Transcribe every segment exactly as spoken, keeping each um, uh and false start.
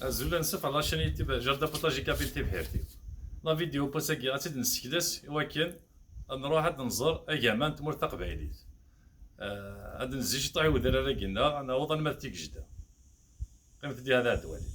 Azul, ansuf ɣer la chaîne YouTube Jardin Potager Kabyle Tibḥirt-iw. La vidéo n wass-agi ad tt-id-nessekles i wakken ad nruḥ ad nẓer agama n tmurt taqbaylit. Eh, ad nezzi ciṭuḥ i wedrar-agi-nneɣ, ad naweḍ alma d Tigejda. Qqimet-d i hada ad twali.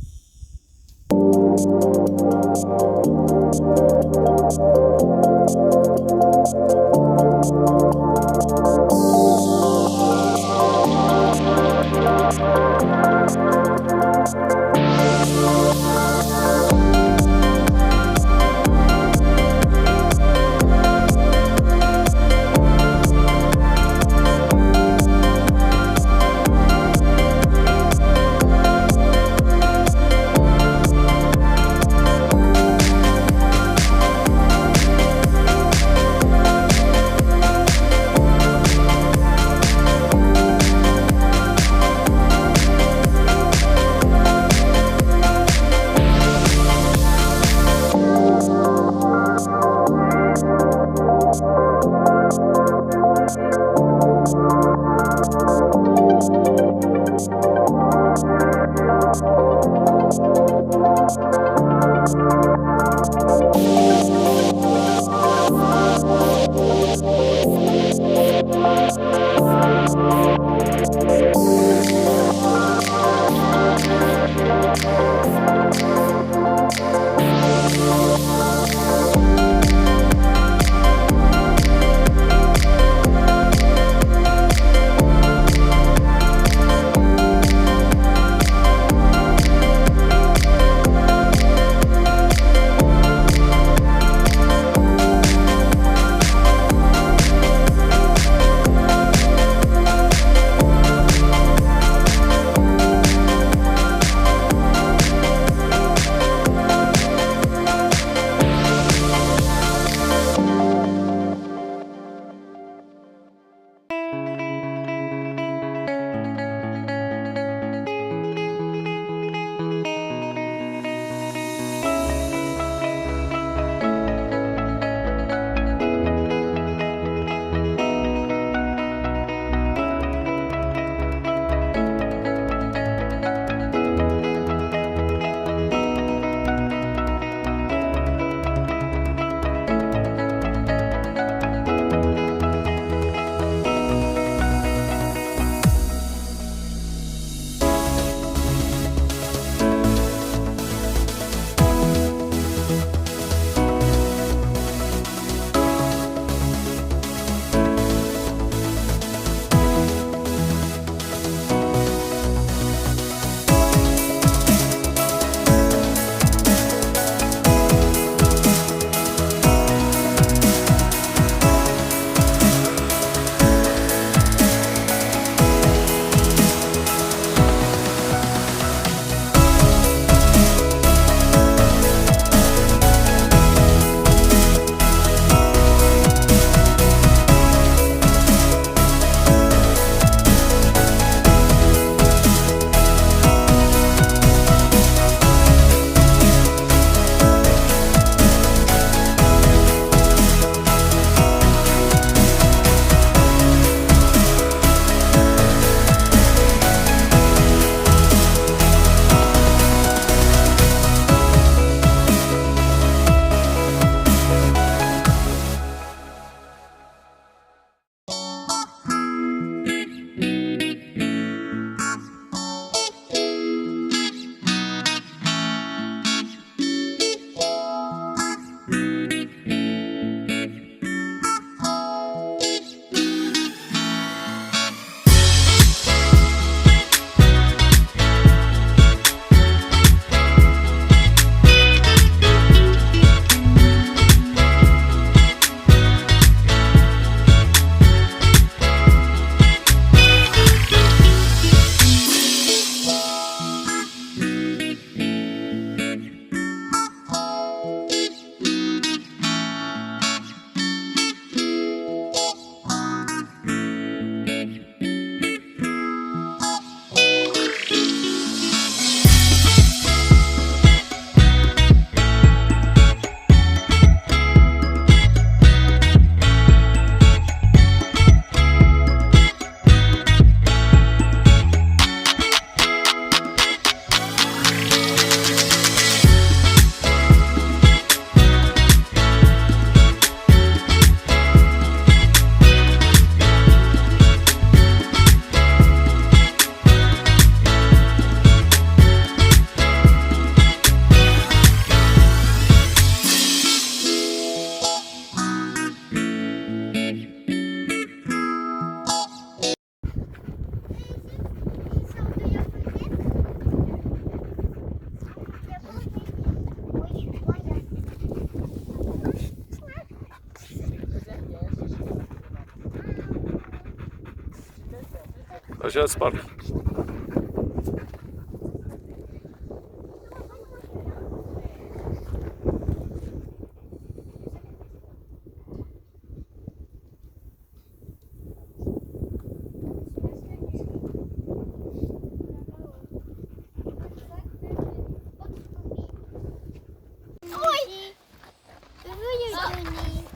Acu ad tbarek.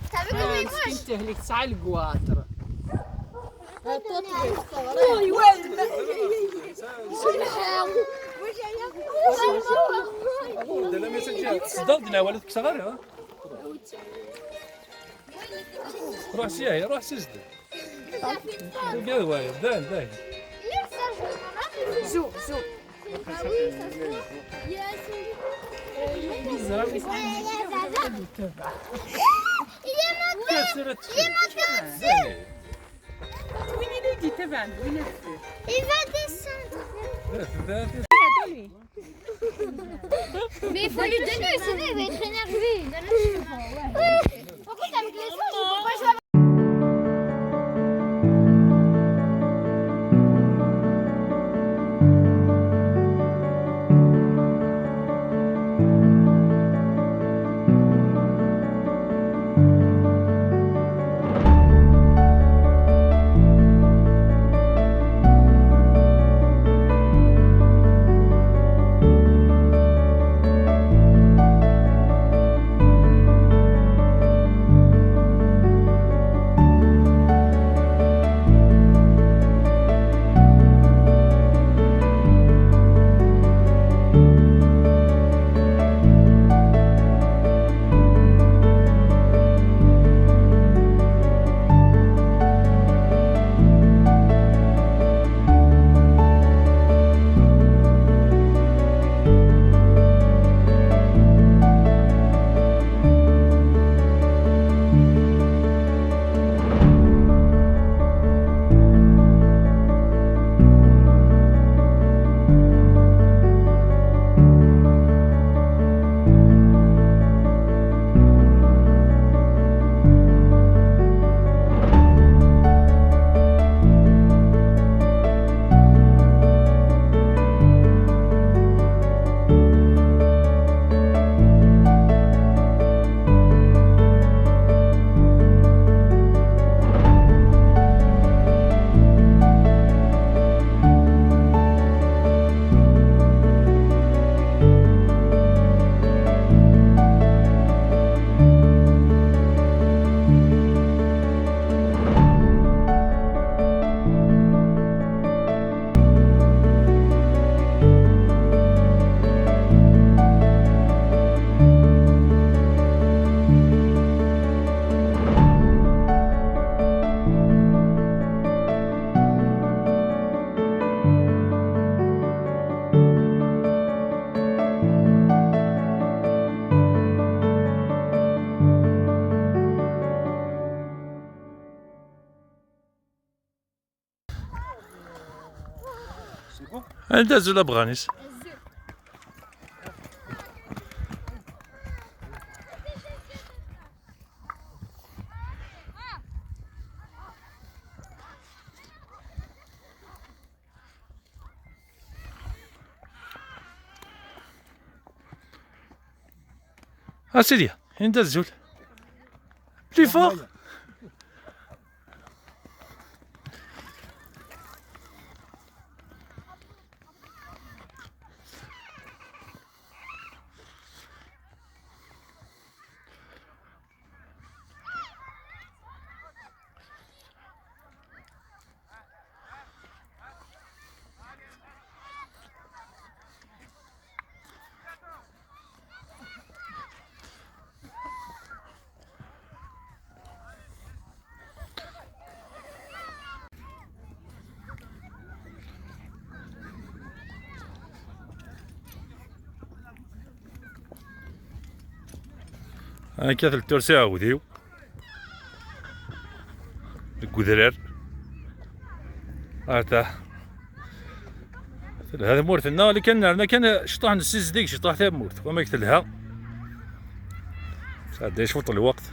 T'as vu comment il mange? Tehlek tesɛa lgwaṭr. Tesdawed neɣ wala tkes ɣer? Ruḥ si, ruḥ si zdat. Tugad wayeḍ, dayen, dayen. Zo, zo. Win i d-yettabaɛen d win deffir. Il va descendre. Mais il faut lui donner, sinon il va être énervé. Donne-le. Pourquoi t'as mis le son? Je peux pas jouer avec Anda azul a Bɣanis? A Sidi, anda azul? Plus fort. Akka telt ur sɛiɣ udiw. Deg udrar. Ata. Telha tmurt-nneɣ, li kan nerna kan ciṭuḥ nessizdig ciṭuḥ tamurt, wamek telha. Sɛedday cwiṭ lweqt.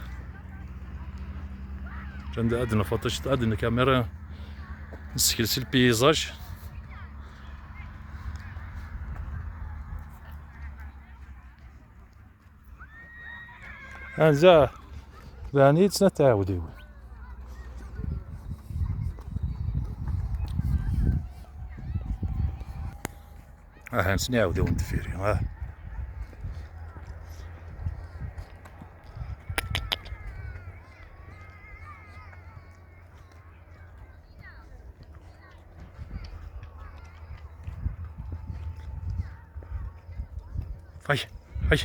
Kan ad nfuṭ ciṭ-, ad nkamira. Nessekles le paysage. Anza, bɛni snat tɛawdiwin. Aha, nesni iɛawdiwen deffir-i, ah. Ay, ay.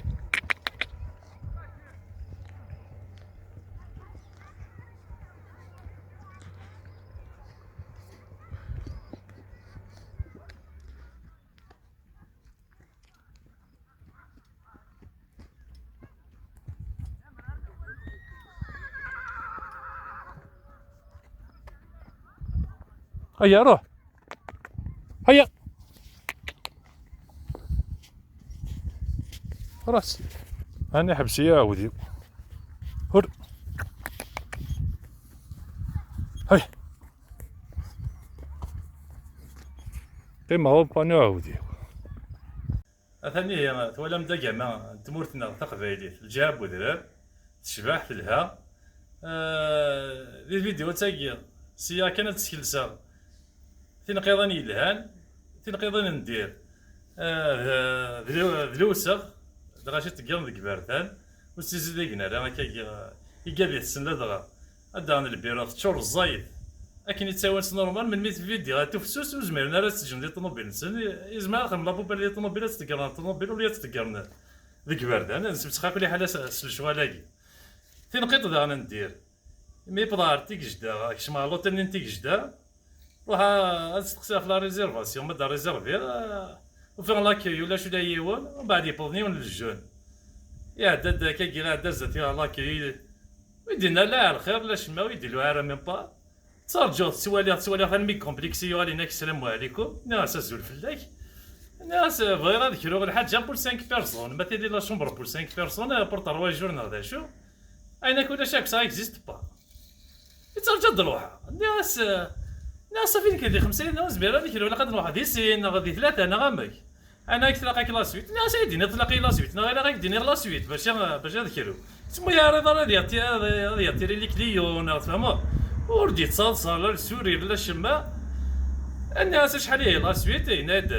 هيا، روح. هيا. خلاص. هاني حبسي يا ودي. هر. هاي. قيمة هو بانيو عودي. Atan ihi twalam-d agama n tmurt-nneɣ taqbaylit, lǧiha n wedrar, tecbeḥ, telha. Eh, di lvidyu-agi, sya kan ad skelseɣ tinqiḍin yelhan, tinqiḍin n dir. Eh, d, d, d lewseɣ, dɣa ciṭ n yiḍ deg iberdan, ur ssizidigen ara akka igad yessen ladɣa. Ad d-aɣen lbira teččur ẓẓayet. Akken i ttawin s normal, melmi tbiddi ɣer tufsust, ur zmiren ara ad tt-ǧǧen di ṭumubil-nsen. Yezmer ad xedmen la poubelle di ṭumubil, ad tt-ḍeggren ɣer ṭumubil, ula ad tt-ḍeggren deg iberdan. Ad nsebsex akk liḥala s, s lecɣal-agi. Tinqiḍt daɣen n dir. Mi wwḍeɣ ɣer Tigejda, kecmeɣ ɣer l'hôtel-nni n Tigejda, ruḥeɣ ad steqsiɣ ɣef la réservation, ma d-réserviɣ, eh, ufiɣ l'accueil ulac ula yiwen, umbeɛd yewweḍ-n yiwen n lejeune. Iɛedda-d akkagi, iɛedda zdat-i ɣer l'accueil. Ur yi-d-yenna la ɛla lxir, la cemma, ur yi-d-iluɛa ara même pas. Ttarǧuɣ, ttwaliɣ, ttwaliɣ almi complexé, yuɣal yenna-k: "Sslam ɛlikum." Nniɣ-as: "Azul fell-ak." Nniɣ-as: "Bɣiɣ ad kruɣ lḥaǧa pour cinq personnes, ma tili la chambre pour cinq personnes, eh, pour trois jours neɣ d acu." Ayen akk ulac akk, ça existe pas. Yettraǧu ad d-ruḥeɣ. Nniɣ-as, nniɣ-as: "Safi nekk di xemsa yid-neɣ ur zmireɣ ad kruɣ, ilaq ad nruḥ di sin neɣ di tlata neɣ amek?" Ayen ak tlaq-ak la suite. Nniɣ-as: "Ay d-tiniḍ tlaq-iyi la suite, neɣ ilaq ak d-iniɣ la suite bac, bac ad kruɣ." Ur ttmuyareḍ ara ad yati-, ad, ad yatiri les clients, neɣ tfehmeḍ? Ur d-yettaḍsa la le sourire, la cemma. Nniɣ-as: "Acḥal ihi la suite?" Yenna-d: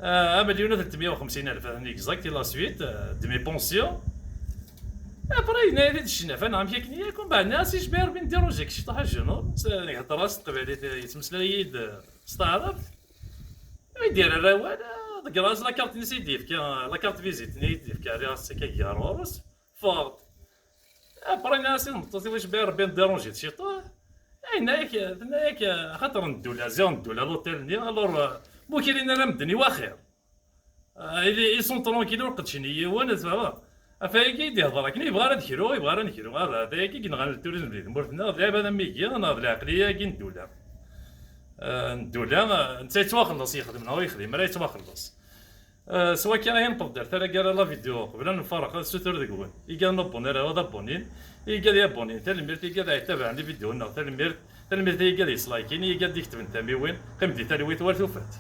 "Ah, un million u tlettmeyya u xemsin alef, atan exact, et la suite, euh, demi-pension." Après, yenna-yi-d ccnaf, neɣ amek akken i yak, umbeɛd nniɣ-as: "Ijbir bin déranger-k ciṭuḥ a jeune homme." Nhedder-as s teqbaylit, yettmeslay-iyi-d s taɛrabt. Mi d-yerra awal, ḍeggreɣ-as la carte-nni i d-yefka, la carte visite-nni i d-yefka, rriɣ-as akka gar ɣur-s, ffɣeɣ-d. Après, nniɣ-as i tmeṭṭut-iw: "Ijbir bin déranger-k ciṭuḥ." Yenna-yak, tenna-yak, axaṭer n ddula, ziɣ n ddula l'hôtel-nni, alors, euh, mu kirin ara medden i waxir. Ah, ils, ils sont tranquilles, ur qeddcen i yiwen, tfehmeḍ? Ɣef wayagi i d-ihḍer akken, yebɣa ara ad kruɣ, yebɣa ara ad kruɣ. Ah, d ayagi i yenɣan le tourisme di tmurt-nneɣ, d lɛibad am wigi, neɣ d lɛeqliya-agi n ddula. Ah, n ddula, ah, netta yettwaxelleṣ, yexdem neɣ ur yexdim ara, yettwaxelleṣ. Ah, s wakka i newweḍ ar taggara la vidéo, qbel ad nfareq, ad ssutur deg-wen igad n abonné ara ad abonnin, igad i abonnin, tanemmirt, igad i yettabaɛen les vidéos-nneɣ, tanemmirt, tanemmirt i igad yeslaykin, igad d-iketben tamiwin, qqim di talwit war tufat.